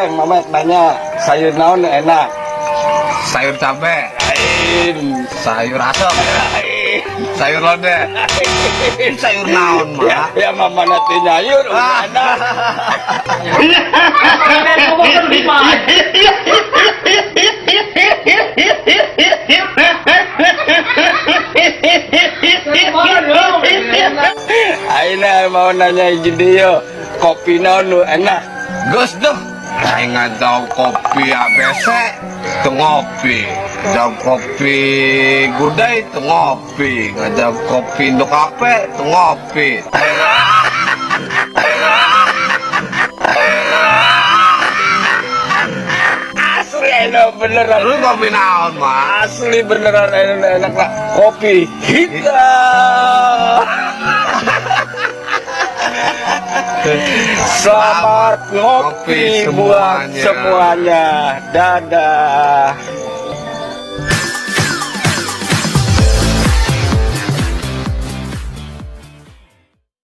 Sekarang Mama nanya, sayur naon enak? Sayur cabe, Lain. Sayur asem, Lain. Sayur lodeh. Sayur naon, Ya, Mak? ya Mama nanti nyayur udah enak. Ngomong kan di mana? Aina mau nanya izin dia, kopi naon nu enak? Gus duh. Aing ngajau kopi ABC, tuh ngopi. Ngajau kopi Gudai, tuh ngopi. Ngajau kopi Indokafe, tuh ngopi. Asli enak beneran. Lu kopi naon, Mak? Asli beneran enak, enak lah. Kopi hitam. Selamat ngopi Ngopi buat semuanya. Semuanya. Dadah.